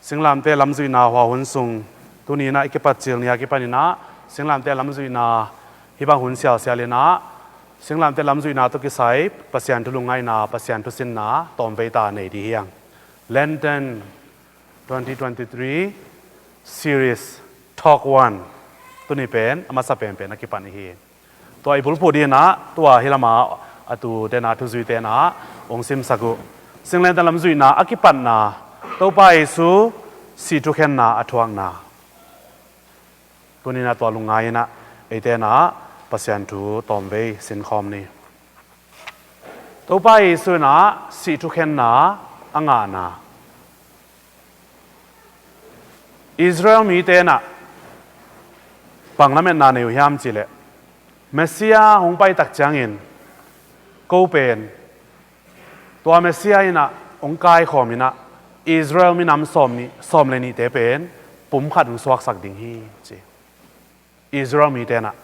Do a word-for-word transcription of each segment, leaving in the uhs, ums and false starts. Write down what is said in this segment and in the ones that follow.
Singlamteh lamzuihna hua hun sung, tuni inah i kipat cil ni a kipan inah singlamteh lamzuihna hih bang hun sialsial inah singlamteh lamzuihna tawh kisai Pasian thu lungngaihna, Pasian thusinna tawmvei ta nei dih hiang. Lenten twenty twenty-three series talk one, tuni pen a masa penpen a kipan ihi. Tua i bulphuh dinah tua hih lama a tu dena thuzuite inah hong simsak uh. Singlamteh lamzuihna a kipatna, Topa Jesu sih thukhenna a thuakna. Tuni inah tua lungngai inah eite inah Pasian thu tawmvei sinkhawm ni. Topa Jesu inah sih thukhenna a ngahna. Israel mite inah bang lametna nei uh hiam cihleh, Messiah hong paitak ciangin ko pen tua Messiah inah hong kaikhawm inah Israel minam sawm nih, sawm le nihte pen pumkhat hong suaksak ding hi ci. Israel mite inah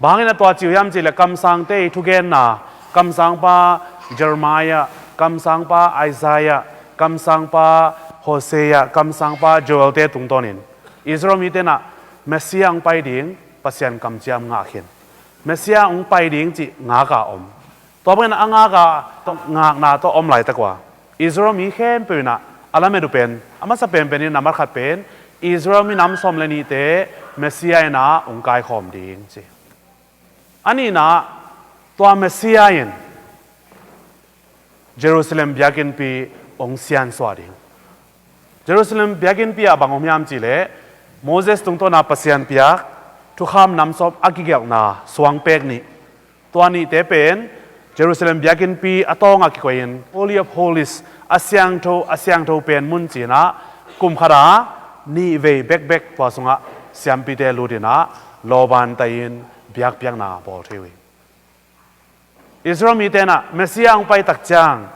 bang inah tua ci uh hiam cihleh kamsangte i thugenna, kamsangpa Jeremiah, kamsangpa Isaiah, kamsangpa Hosea, kamsangpa Joel-te tungtawnin Israel mite inah Messiah hong pai ding Pasian kamciam ngah khin. Messiah hong pai ding cih ngaka om. Tua bangin a ngaka tawh, ngakna tawh om laitak uh a Israel mi khempeuh inah a lamet uh pen a masa penpen in a mat khat pen Israel minam sawm le nihte Messiah inah hong kaikhawm ding ci. A nihna, tua Messiah in Jerusalem biakinnpi hong siansuah ding. Jerusalem biakinnpi ah bang om hiam cihleh, Moses tungtawna Pasian piak thukham nam sawm a kigelhna suangpek nih, tua nihte pen Jerusalem biakinnpi a tawngah kikoihin Holy of Holies, a siangtho a siangtho pen mun ci inah kum khata nihvei bekbek tua sungah siampite lut inah lawban tai-in biakpiakna bawl thei uh hi. Israel mite inah Messiah hong paitak ciang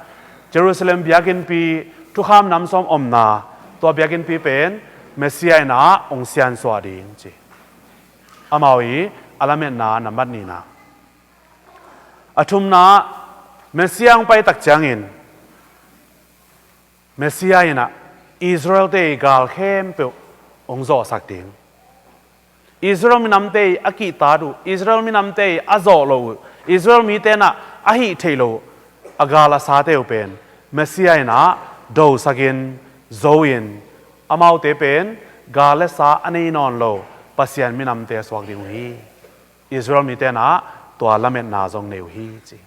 Jerusalem biakinnpi thukham nam sawm omna, tua biakinnpi pen Messiah inah hong siansuah ding ci. Amau i a lametna nambat nihna. A thumna, Messiah hong paitak ciangin Messiah inah Israel-te i gal khempeuh hong zawhsak ding. Israel minamte i a kihtat uh, Israel minamte i a zawh loh uh, Israel mite inah a hih theih loh uh a gal a sate uh pen Messiah inah dosakin, zo-in, amaute pen gal le sa a nei nawn lo Pasian minamte suak ding uh hi. Israel mite inah tua lametna zong nei uh hi ci.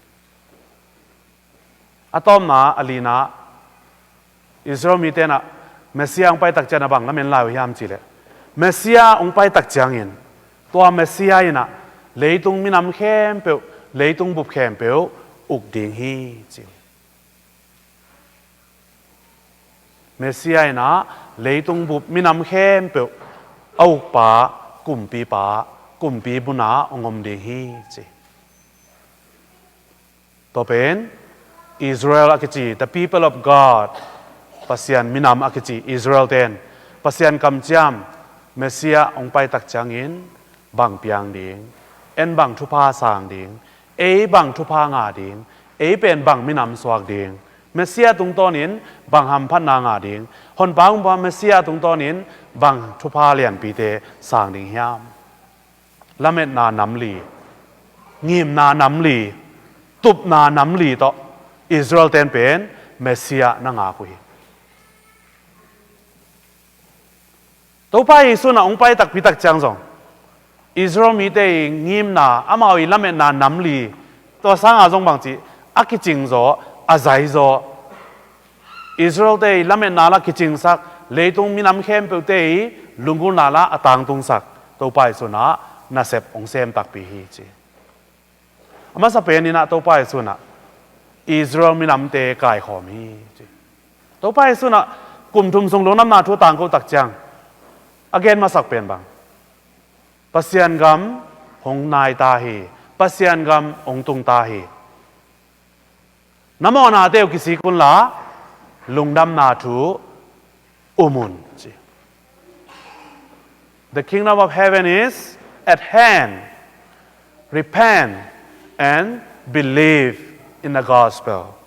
A tawpna, a lina, Israel mite inah Messiah hong paitak ciangin a bang lamen lai uh hiam cihleh, Messiah hong paitak ciangin tua Messiah inah leitung minam khempeuh, leitung bup khempeuh uk ding hi ci. Messiah inah leitung bup minam khempeuh a ukpa, kumpipa, kumpi munah hong om ding hi ci. Tua pen Israel a kici, the people of God, Pasian minam a kici Israel ten Pasian kamciam Messiah hong paitak ciangin bang piang ding, en bang thupha sang ding, ei bang thupha ngah ding, ei pen bang minam suak ding, Messiah tungtawnin bang hamphatna ngah ding, honpa hong pa Messiah tungtawnin bang thupha lianpite sang ding hiam? Lametna namli, ngimna namli, tupna namli tawh Israel ten pen Messiah na ngak uh hi. Topa Jesu inah hong pai takpi tak ciang zong Israel mite i ngimna, amau i lametna namli, tua sanga zong bangci a kicingzaw, a zaizaw, Israel-te i lametna la kicingsak, leitung minam khempeuhte i lunggulhna la a tangtungsak Topa Jesu inah nasep hong sem takpi hi ci. A masa pen inah Topa Jesu inah Israel minamte kaikhawm hi ci. Topa Jesu inah kum thum sung lungdamna thu tangko tak ciang a gen masak pen bang, Pasian gam hong nai ta hi, Pasian gam hong tung ta hi. Na mawhnate uh kisik unla lungdamna thu um un ci. The kingdom of heaven is at hand. Repent and believe in the gospel.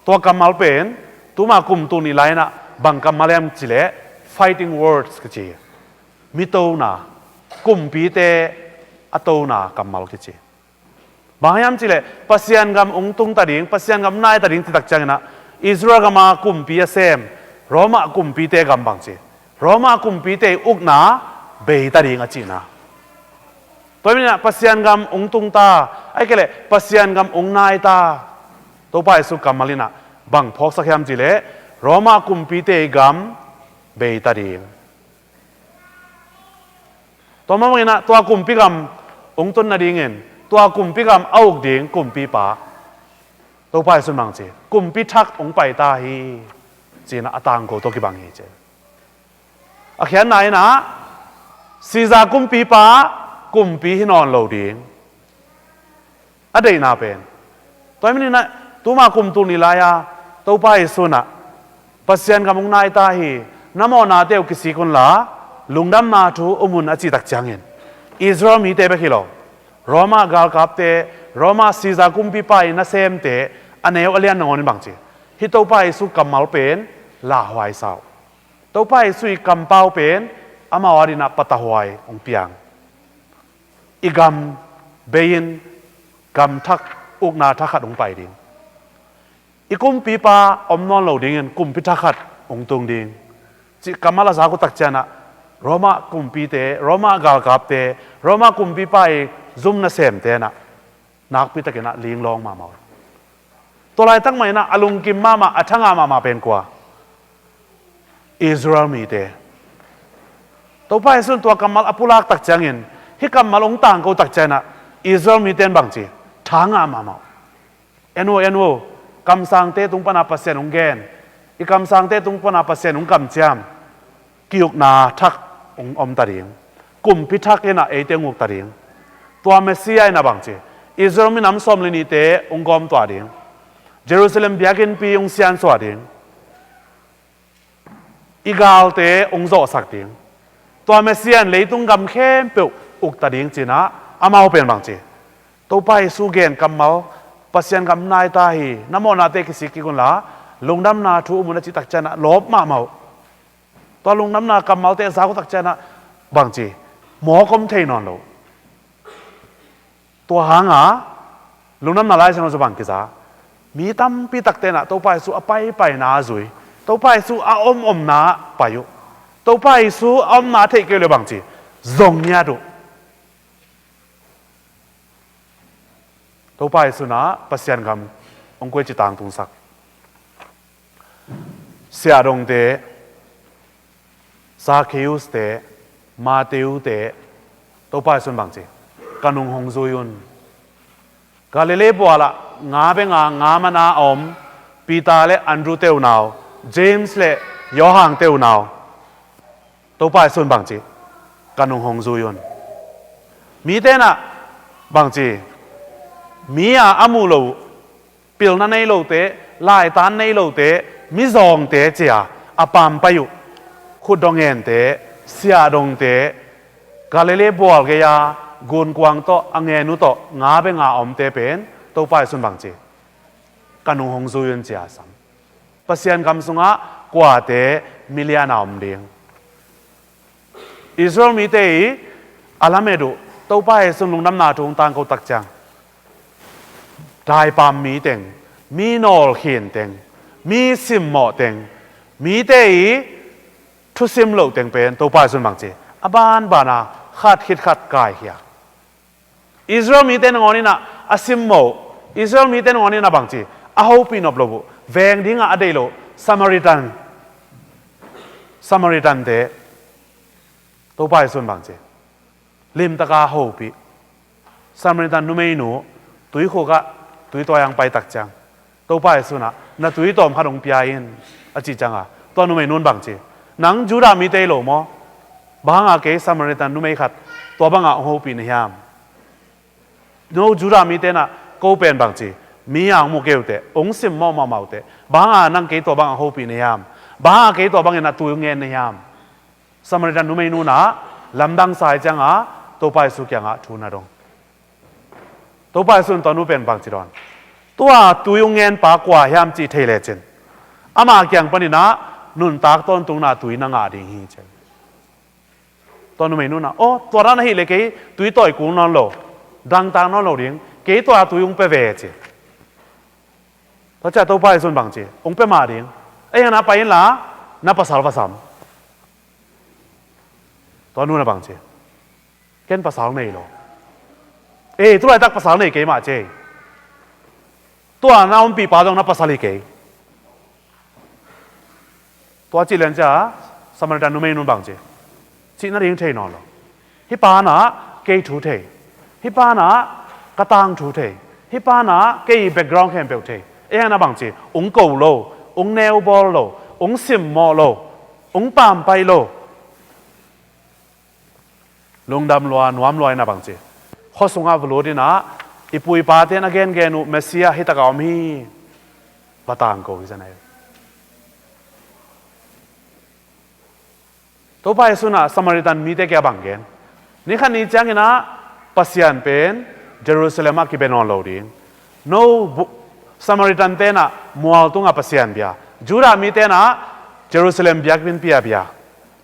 Tua kammal pen Tuma kum tul nih lai-in ah bang kammal hiam cih leh fighting words kici. Mi tona, kumpite a tona kammal kici. Bang hiam cih leh Pasian gam hong tung ta ding, Pasian gam nai ta ding cih tak ciangin ah Israel gam a kumpi a sem Roma kumpite gam bang ci, Roma kumpite ukna bei ta ding a cihna. Tua ahih manin ah Pasian gam hong tung ta, ahih kei leh Pasian gam hong nai ta. Topa Jesu kammal in ah bang phawksak hiam cih leh Roma kumpite gam bei ta ding. Tua mah bangin ah tua kumpi gam hong tun nadingin tua kumpi gam a uk ding kumpipa, Topa Jesu in bang ci, kumpi thak hong pai ta hi, ci-in ah a tangko tawh kibang hi ci. A khiatna in ah Caesar kumpipa kumpi hi nawn lo ding. A deihna pen, tua ahih manin ah tuma kum tul nih lai-a Topa Jesu in ah Pasian gam hong nai ta hi, na mawhnate uh kisik unla lungdamna thu um un a cih tak ciangin Israel mite bek hi lo, Roma galkapte, Roma Caesar kumpipa ii nasemte a neu a lian nangawn in bang ci, hih Topa Jesu kammal pen lauhuai sa uh. Topa Jesu ii kampau pen amau adingin ah patahuai hong piang. I gam bei-in gam thak, ukna thak khat hong pai ding. I kumpipa om nawn lo dingin kumpi thak khat hong tung ding, cih kammal a zak uh tak ciangin ah Roma kumpite, Roma galkapte, Roma kumpipa ii zum nasemte in ah nakpi takin ah linglawng mahmah uh. Tua laitak mah in ah a lungkim mahmah, a tha ngah mahmah pen kua? Israel mite. Topa Jesu in tua kammal a pulak tak ciangin, hih kammal hong tangko tak ciangin ah Israel mite in bang ci? Tha ngah mahmah uh. En un, en un, kamsangte tung pan a Pasian hong gen, i kamsangte tung pan a Pasian hong kamciam, ki-ukna thak hong om ta ding. Kumpi thak in ah eite hong uk ta ding. Tua Messiah in ah bang ci? Israel minam sawm le nihte hong gawmtuah ding. Jerusalem biakinnpi hong siansuah ding. I galte hong zawhsak ding. Tua Messiah in leitung gam khempeuh uk ta ding ci-in ah amau pen bang ci? Topa Jesu gen kammal, Pasian gam nai ta hi, na mawhnate kisik kik unla lungdamna thu um un a cih tak ciangin ah lawp mahmah uh. Tua lungdamna kammalte a zak uh tak ciangin ah bang ci? Mawk om thei nawn lo. Tua hang a lungdamna Lai Siangtho sung bang kiza? Mi tampi takte in ah Topa Jesu a paipaina zui, Topa Jesu a omomna pai uh. Topa Jesu a omna a theih kei uh leh bang ci? Zong ngiat uh. Topa Jesu in ah Pasian gam hong koici tangtungsak? Siahdongte, Zacchaeus-te, Mattheu-te, Topa Jesu in bang ci? Ka nung hong zui un. Galilee bual ah nga bek a nga man a om Peter le Andrew-te unau, James le Johan-te unau, Topa Jesu in bang ci? Ka nung hong zui un. Mite in ah bang ci? Mi a a muh loh, pilna nei lote, laitan nei lote, mizawngte ci-a a pampai uh. Khutdawh ngente, siahdongte, Galilee bual gei-a gunkuang tawh, a ngen uh tawh nga bek a omte pen Topa Jesu in bang ci? Ka nung hong zui un ci-a sam. Pasian gam sungah kuate milian a om ding? Israel mite ii a lamet uh, Topa Jesu in lungdamna thu hong tangko tak ciang, daipam mi teng, mi nawlkhin teng, mi simmawh teng, mite ii thusim loh teng pen Topa Jesu in bang ci? A banban a khat khit khat kaikhia. Israel mite nangawn in ah a simmawh, Israel mite nangawn in ah bang ci? A hopih nop loh uh, veng dingah a deih loh Samaritan, Samaritan-te Topa Jesu in bang ci? Limtaka hopih. Samaritan numeinu tuikhuk ah tuitawi ah hong pai tak ciang, Topa Jesu in ah, na tui tawm khat hong pia in, a cih ciangin, tua numeinu in bang ci? Nang Judah mite hi lo maw? Bang hangin kei Samaritan numei khat tua bangin hong hopih na hiam? No Judah mite in ah ko pen bang ci? Mi a hong mu kei uh teh, hong simmawh mahmah uh teh, bang hangin nang kei tua bangin hong hopih na hiam? Bang hangin kei tua bangin na tui hong ngen na hiam? Samaritan numeinu in ah lamdang sa ahih ciangin Topa Jesu kiangah thu na dong. Topa Jesu in tua nu pen bang ci dawn? Tua tui hong ngenpa kua hiam cih thei lecin, Ama kiang panin ah nuntak tawntungna tui na ngah ding hi, ci. Tua numei nu in ah, "Aw, tua dan ahih leh kei tui tawi kul nawn lo, dangtak nawn lo ding, kei tua tui hong pia ve," ci. Tua ciang Topa Jesuh in bang ci, "Hong pia mah ding. Ahih hang na pai inla, na pasal va sam." Tua nu in ah bang ci, "Ken pasal nei lo." "Ei, tu laitak pasal nei kei mah," ci. "Tua na ompihpa zong na pasal hi kei." Tua cih lian ciang Samaritan numei nu in bang ci, "Cih nading thei nawn lo. Hih pa in ah kei thu thei. Hih pa in ah ka tangthu thei. Hih pa in ah kei background khempeuh thei. Ahih hang na bang ci, hong ko lo, hong neubawl lo, hong simmawh lo, hong pampai lo. Lungdam lua, nuam lua in ah bang ci, khua sungah va lut in ah, i pu i pate in a gengen uh Messiah hih takah om hi, va tangko hi," ci hi. Topa Jesuh in ah Samaritan mite kiang bang gen? Ni khat ni ciangin ah Pasian pen Jerusalem ah kibia nawn lo ding. No bu-, Samaritan te in ah mual tungah Pasian bia, Judah mite in ah Jerusalem biakinnpi ah bia.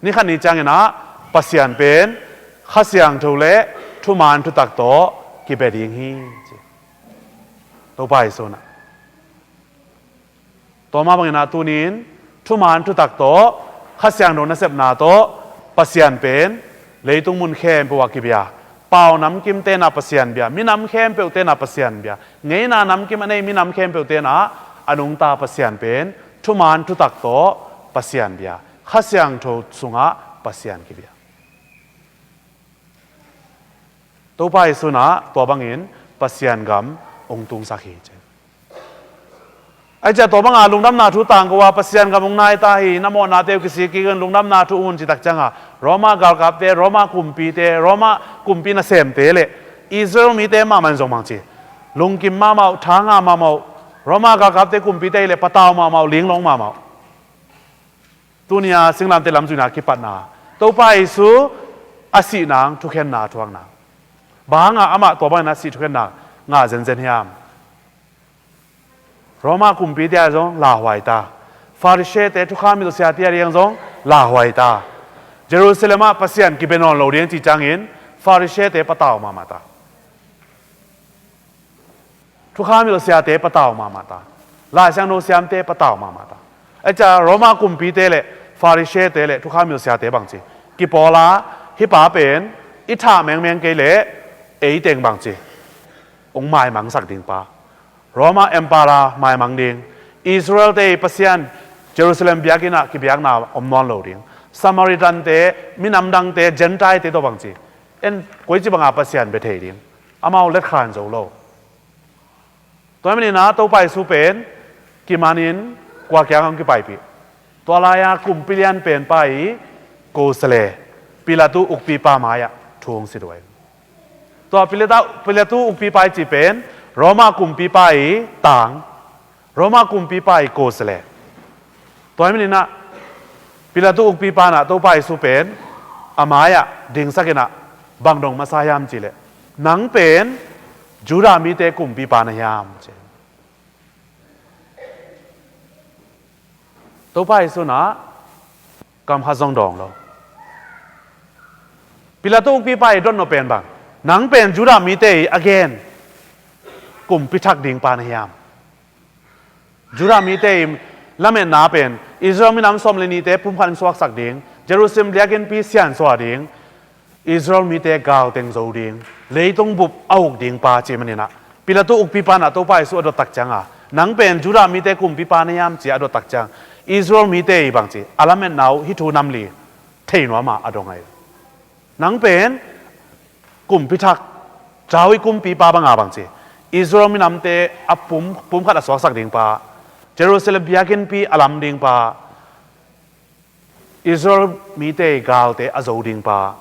Ni khat ni ciangin ah Pasian pen Kha Siangtho le thuman thutak tawh kibia ding hi, ci. Topa Jesuh in ah. Tua mah bangin ah tuni-in thuman thutak tawh, Kha Siangtho nasepna tawh Pasian pen leitung mun khempeuh ah kibia. Pau namkimte in ah Pasian bia, minam khempeuhte in ah Pasian bia, ngeina namkim a nei minam khempeuhte in ah a nungta Pasian pen thuman thutak tawh Pasian bia, Kha Siangtho sungah Pasian kibia. Topa Jesuh in ah tua bangin Pasian gam hong tungsak hi, ci. Ahih ciang tua banga lungdamna thu tangko a, Pasian gam hong nai ta hi, na mawhnate uh kisik kik in lungdamna thu un, cih tak ciangin Roma galkapte, Roma kumpite, Roma kumpi nasemte le Israel mite mahmah in zong bang ci, lungkim mahmah uh, tha ngah mahmah uh, Roma galkapte, kumpite le patau mahmah uh, linglawng mahmah uh. Tuni-a singlamteh lam zuihna kipatna, Topa Jesuh a sih nang thukhenna thuakna. Bang hangah amah tua bangin a sih thukhenna ngah zenzen hiam? Roma kumpite ah zong lauhuai ta. Farisee-te, thukham hilh siate ading zong lauhuai ta. Jerusalem ah Pasian kibia nawn lo ding cih ciangin Farisee-te patau mahmah ta. Thukham hilh siate patau mahmah ta. Lai Siangtho siamte patau mahmah ta. Ahih ciang Roma kumpite le Farisee-te le thukham hilh siate bang ci, kipawl a, hih pa pen i thah mengmeng kei leh ei teng bang ci, hong maimangsak ding pa, Roma Emperor maimang ding, Israel-te i Pasian Jerusalem biakinn ah kibiakna om nawn lo ding, Samaritan-te, minam dangte, Gentile-te tawh bang ci, en koici banga Pasian bia thei ding, amau letkhan zo lo. Tua ahih manin ah Topa Jesuh pen kimanin kua kiang hong kipaipih? Tua lai-a kumpi lianpen pa i kosia le Pilatu ukpipa mai-ah thu hong sit uh hi. Tua Pilatu, Pilatu ukpipa i cih pen Roma kumpipa i tang, Roma kumpipa i kosia le. Tua ahih manin ah Pilatu ukpipa in ah Topa Jesuh pen a mai-ah dingsak in ah bang dong masa hiam cih leh, "Nang pen Judah mite kumpipa na hiam?" ci. Topa Jesuh in ah kam khat zong dawng lo. Pilatu ukpipa i dotnop pen bang? "Nang pen Judah mite i a gen kumpi thak dingpa na hiam? Judah mite i lametna pen Israel minam sawm le nihte pumkhat hong suaksak ding, Jerusalem biakinnpi siansuah ding, Israel mite gal teng zo ding, leitung bup a uk dingpa," cih manin ah Pilatu ukpipa in ah Topa Jesuh a dot tak ciangin, "Nang pen Judah mite kumpipa na hiam?" ci a dot tak ciang, Israel mite i bang ci, a lametna uh hih thu nam li thei nuam a a dong hi. "Nang pen kumpi thak, David kumpipa banga bang ci, Israel minamte a pum, pumkhat a suaksak dingpa, Jerusalem biakinnpi a lam dingpa, Israel mite i galte a zo dingpa,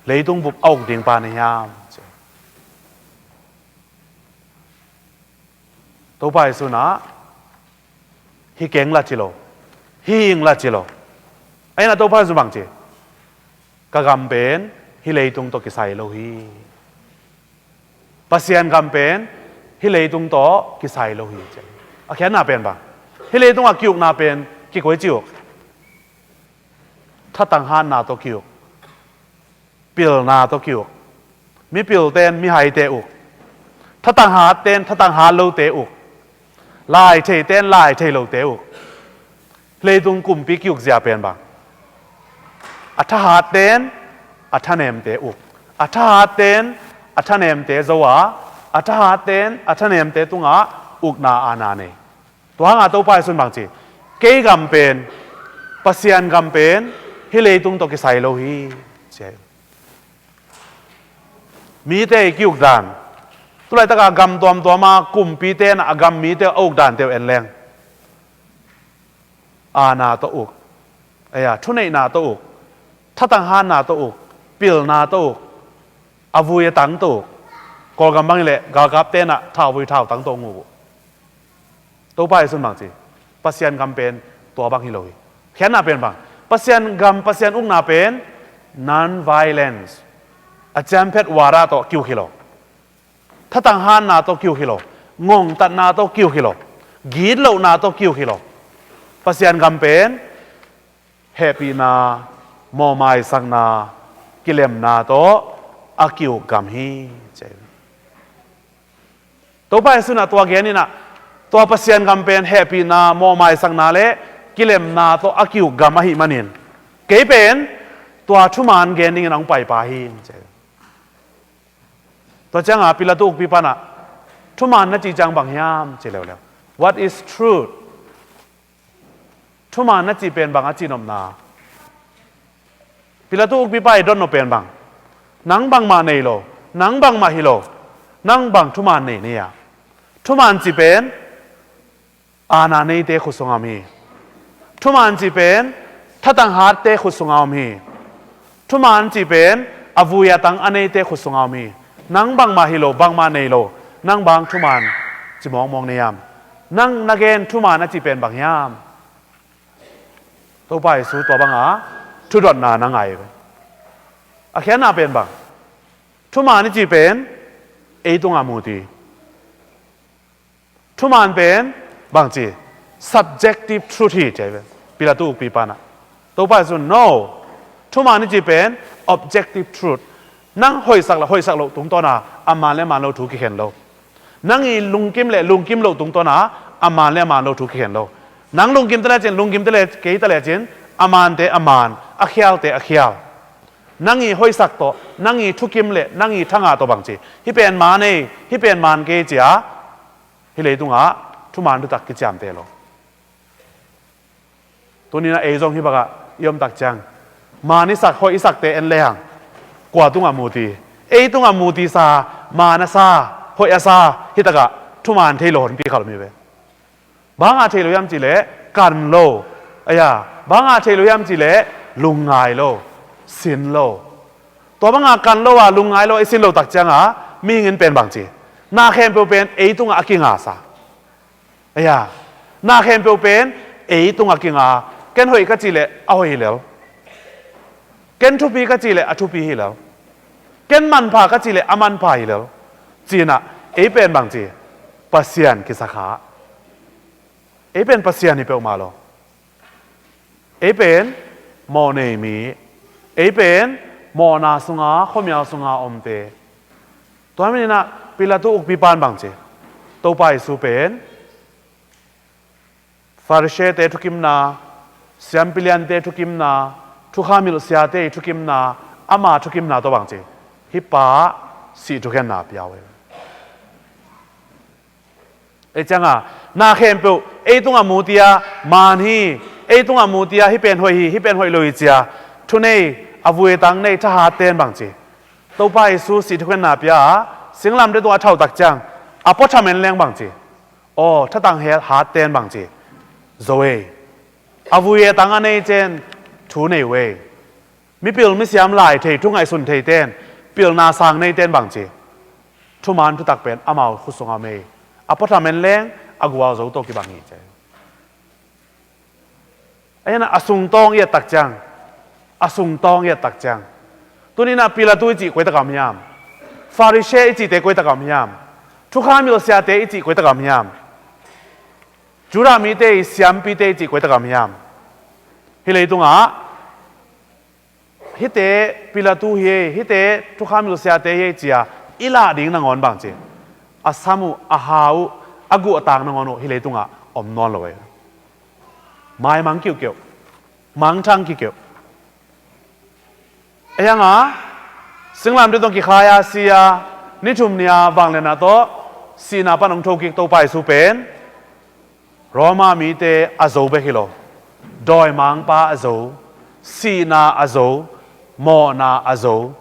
leitung bup a uk dingpa na hiam?" ci. Topa Jesuh in ah, "Hi keng," la ci lo, "Hi ing," la ci lo. Ahih hang Topa Jesuh bang ci, "Ka gam pen hih leitung tawh kisai lo hi. Pasian gam pen hih leitung tawh kisai lo hi," ci. A khiatna pen bang? Hih leitungah ki-ukna pen kikoi ci uk. Thatang hatna tawh ki-uk. Pilna tawh ki-uk. Mipilten mihaite uk. Thatang hatten thatang hat lote uk. Lai theiten lai thei lote uk. Leitung kumpi ki-ukzia pen bang? A thahatten a thanemte uk. A thahatten a thanemte zo a, a thahatten a thanemte tungah ukna aana nei. Tua hangah Topa Jesu'n bang ci? Kei gam pen, Pasian gam pen hih leitung tawh kisai lo hi, ci hi. Mite i ki-uk dan, tulaitakah gam tuamtuama kumpite in a gam mite a uk dante uh en leng, aana tawh uk, ei-a thuneihna tawh uk, thatang hatna tawh uk, pilna tawh uk, a vui a tang tawh uk. Kawlgam bang hileh galkapte in a thauvui thautang tawh uk uh. Topa Jesu'n bang ci? Pasian gam pen tua bang hi lo hi. Khiatna pen bang? Pasian gam, Pasian ukna pen non-violence, a ciamphet wara tawh ki-uk hi lo. Thatang hatna tawh ki-uk hi lo. Ngongtatna tawh ki-uk hi lo. Gitlohna tawh ki-uk hi lo. Pasian gam pen hehpihna, mawhmaisakna, kilemna tawh a ki-uk gam hi, ci hi. Topa Jesu'n a tua gen in a, tua Pasian gam pen hehpihna, mawhmaisakna le kilemna tawh a ki-uk gam ahih manin, kei pen tua thuman gen dingin a hong paipa hi, ci hi. Tua ciangah Pilatu ukpi pan a, thuman na cih ciang bang hiam, ci leuleu. What is truth? Thuman na cih pen bang a cihnopna? Pilatu ukpipa i dotnop pen bang? Nang bangmah nei lo, nang bangmah hi lo, nang bang thuman nei nei a? Thuman cih pen aana neite khut sungah om hi. Thuman cih pen thatang hatte khut sungah om hi. Thuman cih pen a vui a tang a neite khut sungah om hi. Nang bangmah hi lo, bangmah nei lo, nang bang thuman ci mawkmawk nei hiam? Nang na gen thuman a cih pen bang hiam? Topa Jesu tua banga thudotna na ngai ve. A khiatna pen bang? Thuman i cih pen ei tungah muti. Thuman pen bangci? Subjective truth hi, ci hi ve. Pilatu ukpi pan a, Topa Jesu, no. Thuman i cih pen objective truth. Nang hoihsak le hoihsak loh tungtawna a man le man lo thu kikhen lo. Nang i lungkim le lungkim loh tungtawna a man le a man lo thu kikhen lo. Nang lungkim ta lecin, lungkim ta le, kei ta lecin, a mante a man, a khialte a khial. Nang i hoihsak tawh, nang i thukim le nang i thangah tawh bangci? Hih pen man ei, hih pen man kei, ci-a hih leitungah thuman thutak kiciamteh lo. Tuni-in a ei zong hih bakah i om tak ciang, man i sak, hoih i sakte en lehang, kua tungah muti? Ei tungah muti sa, man a sa, hoih a sa, hih takah thuman thei lo honpi khat om hi ve. Bang hangah thei lo hiam cih leh kan lo. Ei-a, bang hangah thei lo hiam cih leh lungngai lo, sin lo. Tua banga kan lo a, lungngai lo, i sin lo tak cianga mihing in pen bangci? Na khempeuh pen ei tungah a kinga sa. Ei-a, na khempeuh pen ei tungah kinga. Ken hoih ka cih leh a hoih hi lel. Ken thupi ka cih leh a thupi hi lel. Ken manpha ka cih leh a manpha hi lel. Ci-in a, ei pen bangci? Pasian kisakha. Ei pen Pasian hi peuhmah lo. Ei pen mawhnei mi. Ei pen mawhna sunga, khuamial sunga omte. Tua manin a, Pilatu ukpipan bangci? Topa Jesu pen Farisee-te thukimna, siampi liante thukimna, thukham hilh siate i thukimna, ama thukimna tawh bangci? Hih pa sih thukhenna pia uh hi. Ei cianga, na khempeuh ei tungah muti-a man hi, ei tungah muti-a hih pen hoih hi, hih pen hoih lo hi, ci-a thunei, a vui a tang nei thahatte'n bangci? Topa Jesu sih thukhenna pia a, singlamteh tungah a thauh tak ciang, a puatham en leng bangci? Aw, thatang he-, hatte'n bangci? Zo ei. A vui a tang a neite'n thu nei uh ei. Mipil misiam lai thei, thu ngaihsun theite'n, pilna sang neite'n bangci? Thuman thutak pen amau khut sungah om ei. A puatham en leng a gualzo tawh kibang hi, ci. Ahi zongin a sungtawng i et tak ciang, a sungtawng i et tak ciang, tuni-in a Pilatu i cih koi takah om hiam? Farisee i cihte koi takah om hiam? Thukham hilh siate i cih koi takah om hiam? Judah mite i siampite i cih koi takam hiam? Hih leitungah hihte Pilatu hi ei, hihte thukham hilh siate hi ei cia i lah ding nangawn bangci a sam uh, a ha uh, a guh a taak nangawn uh hih leitungah om nawn lo ei. Maimang kiuhkeuh, mangthang kiuhkeuh. Ahi hanga singlamteh tawh kikhai-a si-a ni thum ni-a vangliatna tawh sihna pan hong thokik Topa Jesu pen Roma mite a zo bek hi lo. Dawimangpa a zo, sihna a zo, mawhna a zo.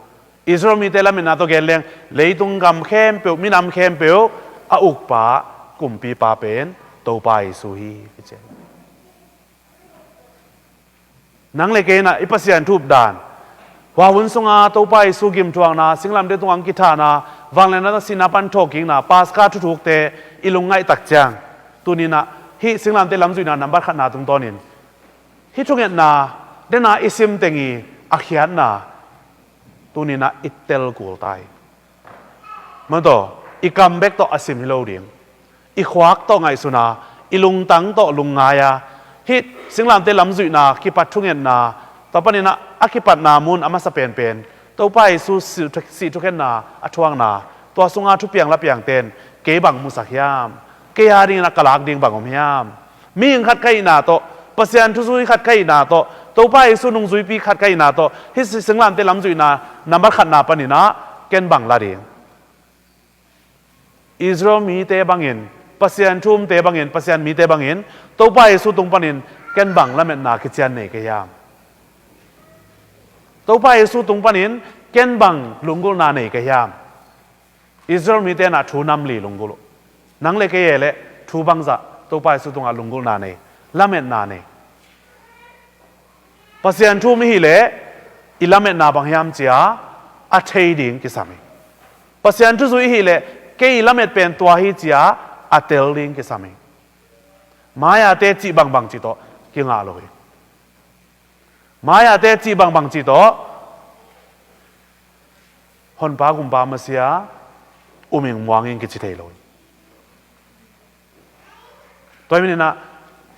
Israel mite lametna tawh gen leng leitung gam khempeuh, minam khempeuh a ukpa, kumpipa pen Topa Jesu hi. Nang le kei in ah i Pasian thu-up dan, hua hun sunga Topa Jesu gimthuakna, singlamteh tungah hong kithahna, vangliatna tawh sihna pan thawhkikna, Paska thuthukte i lungngaih tak ciang, tuni-in ah hih singlamteh lamzuihna nambat khatna tungtawnin hih thungetna, dena i sim teng i a khiatna, tuni-in ah i tel kul ta hi. Maw taw, i kam bek tawh a sim hi lo ding. I khuak tawh ngaihsun a, i lungtang tawh lungngai a, hih singlamteh lamzuihna kipat thungetna, tua panin ah a kipatna mun a masa penpen Topa Jesu sih thu-, sih thukhenna a thuakna, tua sunga thupiang lapiangte in kei bang musak hiam? Kei a dingin ah ka lak ding bang om hiam? Mihing khat ka hihna tawh, Pasian thuzui khat ka hihna tawh, Topa Jesu nungzuipi khat ka hihna tawh, hih singlamteh lamzuihna nambat khatna panin ah ken bang la ding? Israel mite bangin, Pasian thu-umte bangin, Pasian mite bangin, Topa Jesu tung panin ken bang lametna kician nei ka hiam? Topa Jesu tung panin ken bang lunggulhna nei ka hiam? Israel mite in ah thu nam li lunggulh uh. Nang le kei e leh thu bangzah Topa Jesu tungah lunggulhna nei, lametna nei? Pasian thu-um i hih leh i lametna bang hiam cia a thei ding kisam hi. Pasian thuzui i hih leh kei i lamet pen tua hi cia a tel ding kisam hi. Mai-a teci bangbang cih tawh kingah lo hi. Mai-a teci bangbang cih tawh Honpa Kumpa Messiah um ing, muang ing kici thei lo hi. Tua hi manin ah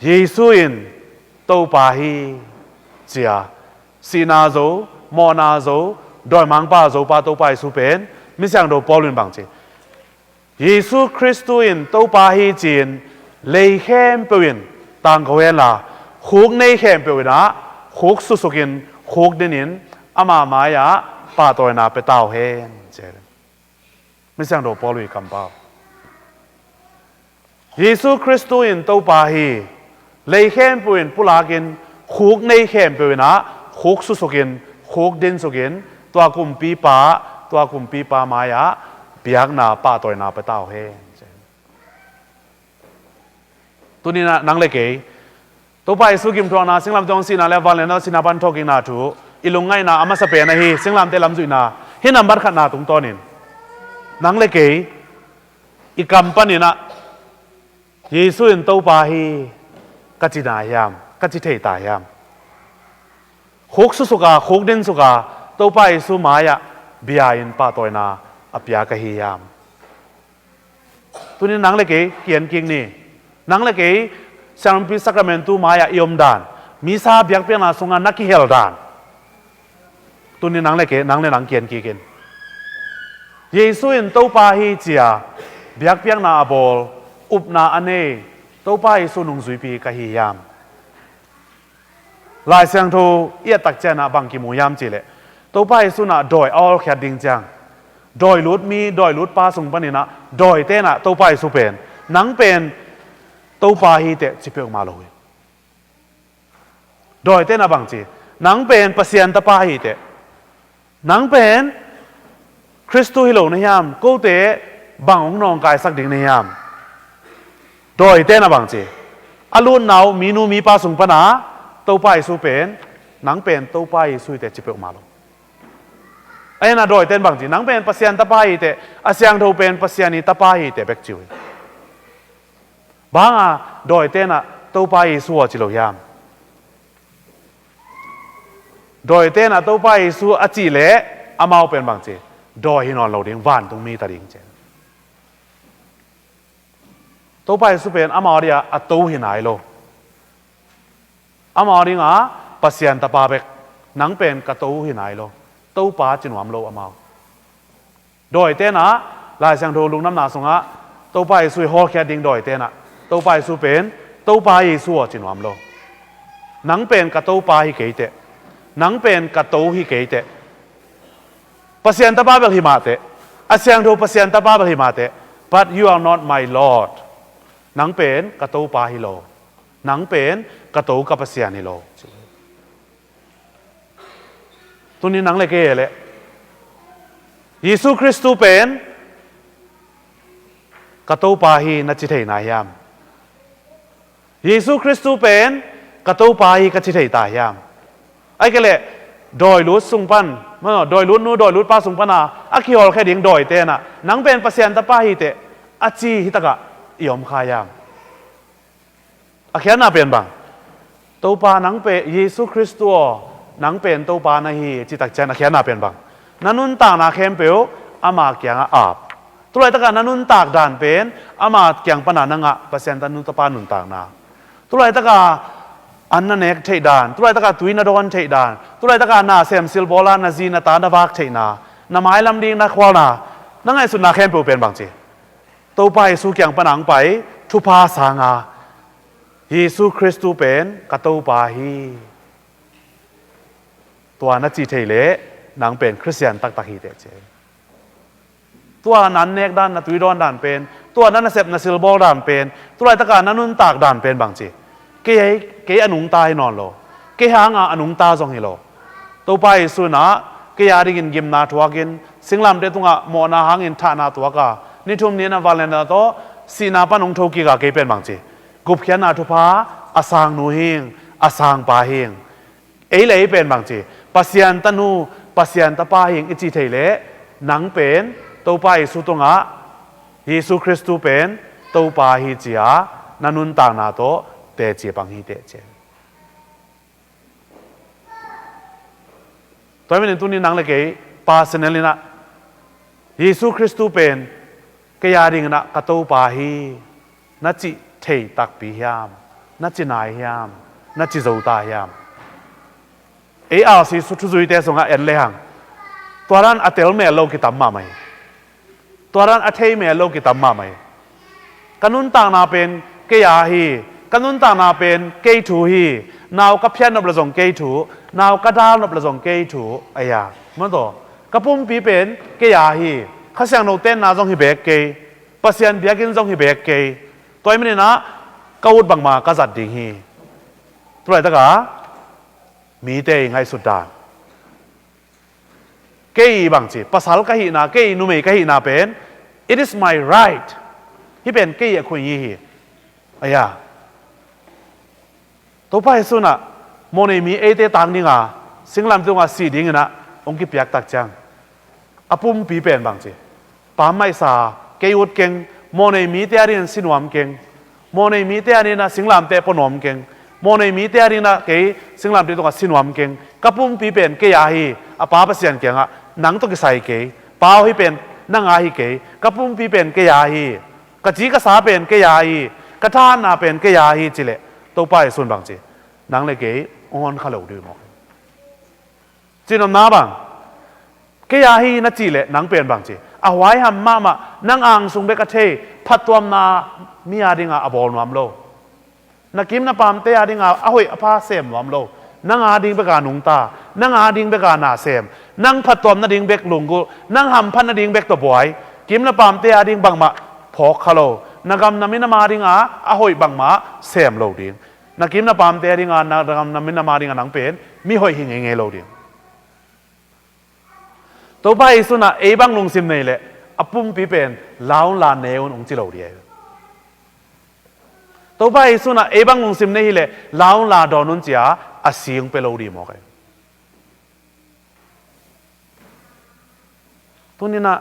Jesu in Topa hi cia, sihna zo, mawhna zo, dawimangpa zopa Topa Jesu pen Misiangtho Paul in bangci, Jesu Khristu in Topa hi ci-in lei khempeuh in tangko henla, khuk nei khempeuh in ah khuk susukin, khuk dinin ama mai-ah pahtawina pia ta uh hen, ci. Misiangtho Paul i kampau. Jesu Khristu in Topa hi. Lei khempeuh in pulakin, khuk nei khempeuh in ah khuk susukin, khuk dinsukin, tua kumpipa, tua kumpipa mai-ah biakna, pahtawina pia ta uh hen. Tuni-in ah nang le kei Topa Jesu gimthuakna, singlamteh tungah sihna le vangliatna tawh sihna pan thawhkikna thu i lungngaihna a masa pen ahi singlamteh lamzuihna hih nambat khatna tungtawnin nang le kei i kam panin ah Jesu in Topa hi ka ci na hiam, ka ci thei ta hiam? Khuk susuk a, khuk dinsuk a, Topa Jesu mai-ah bia-in pahtawina a pia ka hi hiam? Tuni nang le kei ki-en kik ni. Nang le kei siangthopi sakramentu mai-ah i om dan, Missa biakpiakna sungah na kihel dan, tuni nang le kei, nang le nang ki-en kik in. Jesu in Topa hi ci-a biakpiakna a bawl, upna a nei Topa Jesu nungzuipi ka hi hiam? Lai Siangtho i et tak ciangin ah bang kimu hiam cih leh, Topa Jesu in ah dawi a hawlkhiat ding ciang, dawi lut mi, dawi lut pa sung panin ah dawite in ah Topa Jesu pen, nang pen Topa hi teh ci peuhmah lo hi. Dawite in ah bang ci, nang pen Pasian Tapa hi teh, nang pen Khristu hi lo na hiam, kote bang hong nawngkaisak ding na hiam? Dawite in ah bang ci, a lutna uh minu mipa sung pana Topa Jesu pen, nang pen Topa Jesu hi teh ci peuhmah lo. Ahi hang dawite in bang ci, nang pen Pasian Tapa hi teh, a siangtho pen Pasian i Tapa hi teh bek ci uh hi. Bang hanga dawite in ah Topa Jesu aw ci lo hiam? Dawite in ah Topa Jesu a cih leh amau pen bang ci, dawi hi nawn lo ding, vantung mi ta ding ci. Topa Jesu pen amau dingah a to hi nai lo. Amau dingah Pasian tapa bek, nang pen ka to hi nai lo. Topa ci nuam lo amau. Dawi tenah, Lai Siangtho lungdamna sungah Topa Jesu i hawlkhiat ding dawi tenah Topa Jesu pen Topa Jesu aw ci nuam lo. Nang pen ka Topa hi kei teh. Nang pen ka to hi kei teh. Pasian tapa bel hi mah teh. A siangtho Pasian tapa bel hi mah teh. But you are not my Lord. Nang pen ka Topa hi lo. Nang pen ka to ka Pasian hi lo. Tuni nang le kei leh Jesu Khristu pen ka Topa hi na ci thei na hiam? Jesu Khristu pen ka Topa hi ka ci thei ta hiam? Ahih kei leh dawi lut sung pan, maw, dawi lut nu, dawi lut pa sung pana a kihawlkhia ding dawi tenah nang pen Pasian tapa hi teh a ci hi takah i om kha hiam? A khiatna pen bang? Topa nang pen, Jesu Khristu aw, nang pen Topa na hi, citak ciang a khiatna pen bang? Na nuntakna khempeuh ama kiangah ap. Tulaitakah na nuntak dan pen ama kiang pana na ngah Pasian tanu tapa nuntakna. Tulaitakah an na nek theih dan, tulaitakah tui na dawn theih dan, tulaitakah na sem silbawla na zi na ta na vak theihna, na mailam ding na khualna, na ngaihsutna khempeuh pen bang ci? Topa Jesu kiang pana hong pai thupha sanga Jesu Khristu pen ka Topa hi. Tua na ci thei leh nang pen Khristian taktak hi teh ci. Tua na nek dan, na tui dawn dan pen, tua na nasep na silbawl dan pen, tulaitakah na nuntak dan pen bang ci? Kei, kei a nungta hi nawn lo. Kei hanga a nungta zong hi lo. Topa Jesu in ah kei a dingin gimna thuakin, singlamteh tungah mawhna hangin thahna tuaka, ni thum ni-in a vangliatna tawh sihna pan hong thokika kei pen bang ci? Gupkhiatna thupha a sangnu hing, a sangpa hing. Ei le ei pen bang ci? Pasian tanu, Pasian tapa hing i ci thei leh nang pen Topa Jesu tungah Jesu Khristu pen Topa hi ci-a na nuntakna tawh teci pang hi teh ci. Tua hi manin tuni nang le kei personal in ah Jesu Khristu pen kei a dingin ah ka Topa hi na cih thei takpi hiam? Na ci nai hiam? Na ci zo ta hiam? Ei R C C thuzuite sungah en lehang, tua dan a tel mel lo kitam mahmah hi. Tua dan a thei mel lo kitam mahmah hi. Ka nuntakna pen kei a hi. Ka nuntakna pen kei thu hi. Nau ka phiat nop le zong kei thu. Nau ka dal nop le zong kei thu. Aya, maw taw. Ka pumpi pen kei a hi. Kha Siangtho tenna zong hi beek kei. Pasian biakinn zong hi beek kei. Tua hi manin ah ka ut bangmah ka zat ding hi. Tulaitak a mite i ngaihsut dan. Kei bang ci, pasal ka hihna, kei numei ka hihna pen, it is my right. Hih pen kei a khuih hi hi. Aya. Topa Jesu in ah mawhnei mi eite tang dinga, singlamteh tungah sih dingin ah hong kipiak tak ciang, a pumpi pen bang ci? Pammaihsa kei ut keng, mawhnei mite a dingin si nuam keng. Mawhnei mite a dingin ah singlamteh pua nuam keng. Mawhnei mite a dingin ah kei singlamteh tungah si nuam keng. Ka pumpi pen kei a hi, a Pa Pasian kiangah, nang tawh kisai kei. Pa aw, hih pen nang a hi kei. Ka pumpi pen kei a hi. Ka ci ka sa pen kei a hi. Ka thahatna pen kei a hi ci leh, Topa Jesu in bang ci? Nang le kei hong hon kha lo ding maw? Cinopna bang, kei a hi na cih leh nang pen bang ci? A huaiham mahmah, nang angsung bek a thei, phattuamna mi a dinga a bawl nuam lo, na kim na pamte a dinga a hoih a pha sem nuam lo, nang a ding beka nungta, nang a ding beka na sem, nang phattuam nading bek lunggulh, nang hamphat nading bek tawh buai, kim na pamte a ding bangmah phawk kha lo, na gam na minam a dinga a hoih bangmah sem lo ding, na kim na pamte a dinga, na gam na minam a dinga nang pen mi hoih hi ngeingei lo ding. Topa Jesu in ah ei bang lungsim nei leh a pumpi pen la un la, ne un hong ci lo ding. Topa Jesu in ah ei bang lungsim nei hi leh la un la, dawn un ci-a a si hong pia lo ding maw kei? Tuni-in ah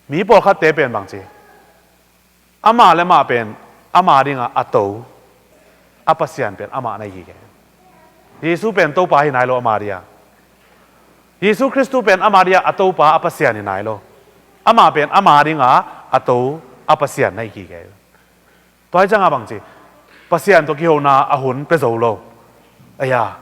mi pawlkhatte pen bang ci? Amah le amah pen ama dinga a to, a Pasian pen amah na hi hi. Jesu pen Topa hi nai lo ama dia. Jesu Khristu pen ama dia a Topa, a Pasian hi nai lo. Amah pen ama dinga a to, a Pasian na hi kik hi. Tua hi ciangah bang ci, Pasian tawh kihona a hun pia zo lo. Aya,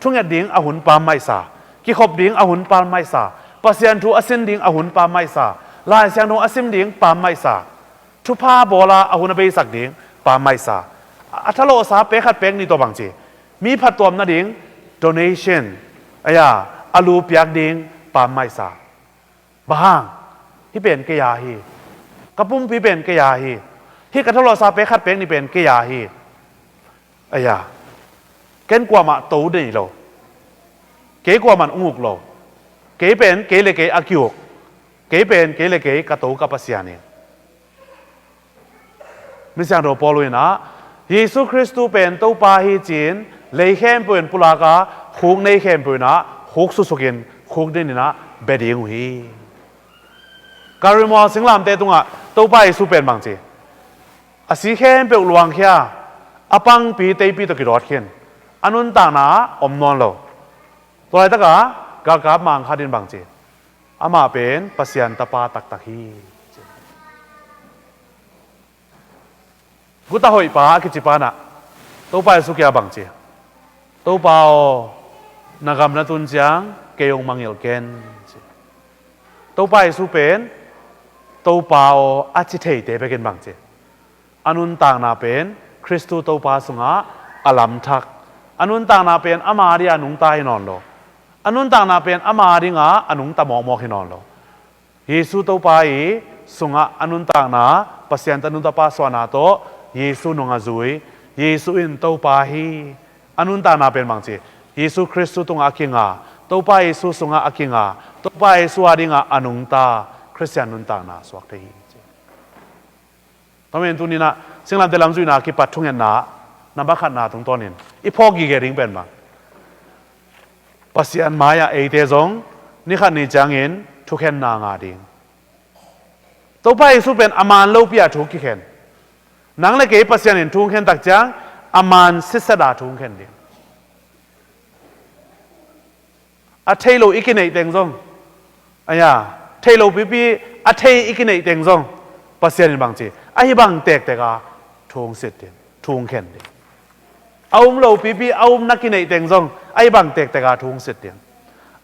thunget ding a hun pammaih sa, kikhop ding a hun pammaih sa, Pasian thu a sin ding a hun pammaih sa, Lai Siangtho a sim ding pammaih sa, thupha bawla a hun a beisak ding pammaih sa. A, a thalawhsa pek khat pek nih tawh bang ci, mi phattuam nading donation, aya, a lu piak ding pammaih sa. Bang hang, hih pen kei a hi. Ka pumpi pen kei a hi. Hih ka thalawhsa pek khat pek nih pen kei a hi. Aya, ken kuamah to nei lo. Kei kuamah ung uk lo. Kei pen kei le kei a ki-uk. Kei pen kei le kei ka to ka Pasian hi. Misiangtho Paul in ah, Jesu Khristu pen Topa hi ci-in lei khempeuh in pulak a, khuk nei khempeuh in ah khuk susukin khuk dinin ah bia ding uh hi. Kalvari mual singlamteh tungah Topa Jesu pen bang ci, a si khempeuh luangkhia, a pangpi teipi tawh kidawt khin, a nuntakna ah om nawn lo. Tua laitakah galkap mang khat in bang ci, amah pen Pasian Tapa taktak hi. Guta hoihpa a kici pa in ah Topa Jesu kiangah bang ci, Topa aw, na gam na tun ciang kei hong mangngilh ken, ci. Topa Jesu pen Topa aw a ci theite bekin bang ci, a nuntakna pen Khristu Topa sungah a lamthak. A nuntakna pen ama dingah a nungta hi nawn lo. A nuntakna pen ama dingah a nungta mawkmawk hi nawn lo. Jesu Topa i sungah a nuntakna, Pasian tanu tapa suahna tawh Jesu nung a zui. Jesu in Topa hi. A nuntakna pen bang ci, Jesu Khristu tungah a kinga, Topa Jesu sungah a kinga, Topa Jesu a dingah a nungta Khristian nuntakna suak thei hi, ci. Tua manin tuni-in ah singlamteh lam zuihna kipat thungetna, nambat khatna tungtawnin i phawk gige ding pen bang, Pasian mai-ah eite zong ni khat ni ciangin thukhenna ngah ding. Topa Jesu pen a man lopi-a thu kikhen. Nang le kei Pasian in thu hong khen tak ciang a man sitset-a thu hong khen ding. A thei lo i kineih teng zong, aya, thei lo pipi a thei i kineih teng zong Pasian in bang ci, ahi bang tektek a thu hong sit ding, thu hong khen ding. A um lo pipi a um na kineih teng zong ahi bang tektek a thu hong sit ding.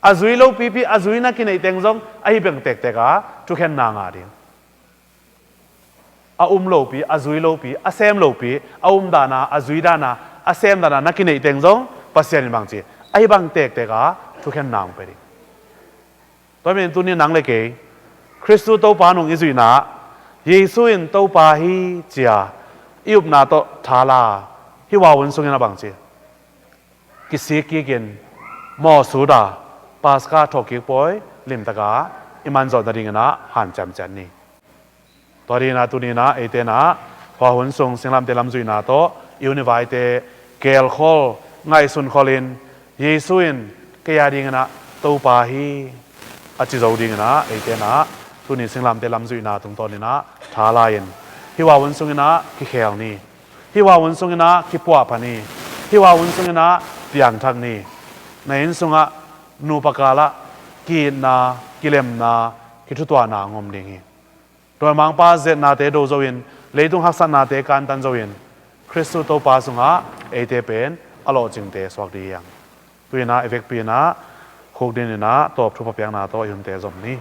A zui lo pipi a zui na kineih teng zong ahi bang tektek a thukhenna ngah ding. A um lopi, a zui lopi, a sem lopi, a um dana, a zui dana, a sem dana na kineih teng zong Pasian in bang ci, ahi bang tektek a thukhenna hong pia ding. Tua manin tuni nang le kei Khristu Topa nung i zuihna, Jesu in Topa hi ci-a i upna tawh thala, hih hun sungin a bang ci, kisik kikin mawhsut a, Paska thawhkik pawi limtaka i manzawh nadingin ah hanciam ciat ni. Tua dingin ah tuni-in ah eite in ah hua hun sung singlamteh lam zuihna tawh i hun i vaite keelkhol, ngaihsunkhol in, Jesu in kei a dingin ah Topa hi, a ci zo dingin ah eite in ah tuni singlamteh lam zuihna tungtawnin ah thala in, hih hua hun sungin ah kikhel ni. Hih hua hun sungin ah kipuahpha ni. Hih hua hun sungin ah piangthak ni. Na inn sungah nupa kalah ki-itna, kilemna, kithutuahna hong om ding hi. Dawimangpa zetnate do zo in, leitung haksatnate kantan zo in, Khristu Topa sungah eite pen a lawhcingte suak ding hi hang. Tu-in ah i vekpi-in ah khukdin in ah tawp thupha piakna tawh i hunte zom ni.